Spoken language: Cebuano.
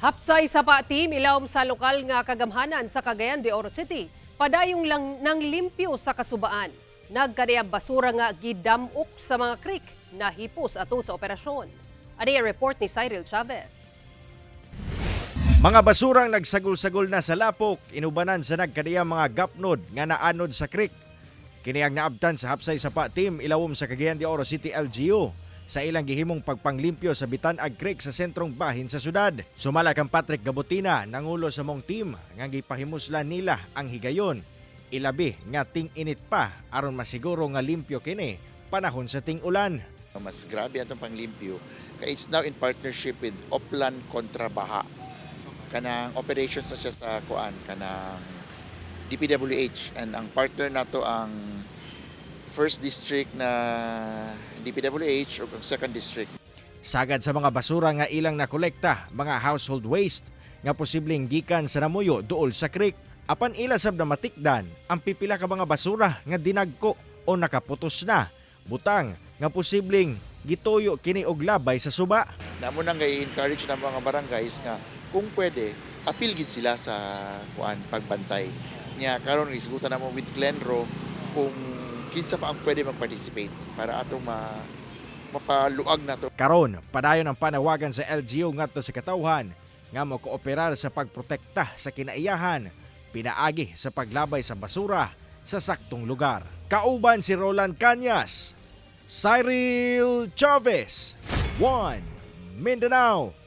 Hapsay Sapa team ilawom sa lokal nga kagamhanan sa Cagayan de Oro City. Padayong lang nang limpyo sa kasubaan. Nagkadiyang basura nga gidamok sa mga creek nahipos ato sa operasyon. Ani ang report ni Cyril Chavez. Mga basurang nagsagol-sagol na sa lapok, inubanan sa nagkadiyang mga gapnod nga naanod sa creek. Kini ang naabtan sa Hapsay Sapa team ilawom sa Cagayan de Oro City LGU sa ilang gihimong pagpanglimpyo sa Bitanag Creek sa sentrong bahin sa syudad. Sumala kang Patrick Gabutina, nangulo sa mong team nga gipahimuslan nila ang higayon. Ilabi nga ting-init pa aron masiguro nga limpyo kini panahon sa ting-ulan. Mas grabe atong panglimpyo kay it's now in partnership with Oplan Kontra Baha. Kanang operations na siya sa kuan, kanang DPWH, and ang partner nato ang first district na DPWH o ang second district. Sagad sa mga basura nga ilang nakolekta, mga household waste nga posibleng gikan sa namuyo duol sa creek. Apan ila sab na matikdan ang pipila ka mga basura nga dinagko o nakaputos na. Butang nga posibleng gituyo kini og labay sa suba. Namo nang i-encourage na mga barangays nga kung pwede, apil gid sila sa kuan, pagbantay. Nya karon gisgutan namo with Clenro kung kinsa pa ang pwede mag-participate para atong mapaluag nato. Karon, padayon ang panawagan sa LGU ngadto sa katawhan nga mo kooperar sa pagprotekta sa kinaiyahan pinaagi sa paglabay sa basura sa saktong lugar. Kauban si Roland Cañas, Cyril Chavez, One Mindanao.